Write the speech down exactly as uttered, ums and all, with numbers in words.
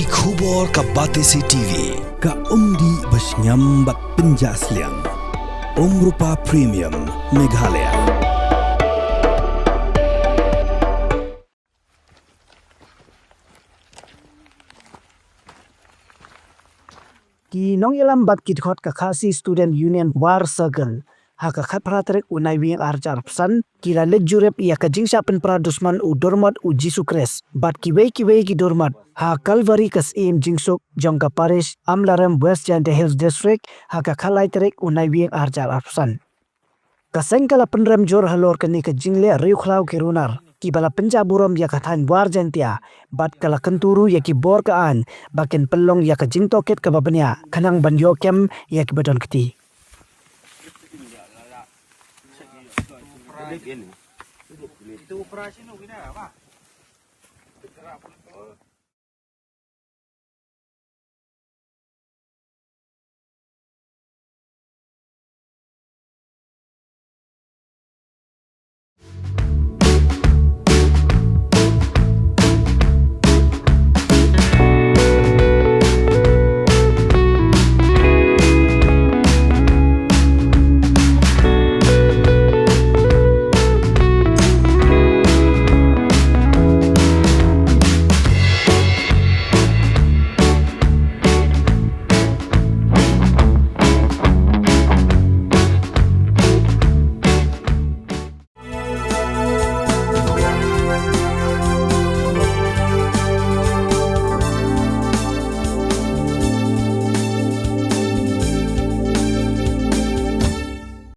Ki khubor ka Batesi T V, ka umdih ba shngiam bad pynjah sliang. Umrupa Premium, Meghalaya. Ki nongïalam bad ki dkhot ka Khasi Student Union War Circle, ha ka khatphra tarik u Naiwieng arhajar arphew san, ki la leit jurip ïa ka jingshah pynpra dusmon u Dormot u Jisu Khrist bad kiwei kiwei ki dormot ha Kalvari ka Syiem Jingsuk jong ka Parish Amlarem, West Jaintia Hills District, ha ka khatlai tarik u Naiwieng arhajar arphew san. Ka seng ka la pynrem jur halor kane ka jingleh riewkhlaw ki runar kiba la pynjah burom ïa ka thaiñ War Jaintia, bad ka la kyntu ruh ïa ki bor ka aiñ ba kin pynlong ïa ka jingtohkit kaba bniah khnang ban ïoh kem ïa kiba don kti.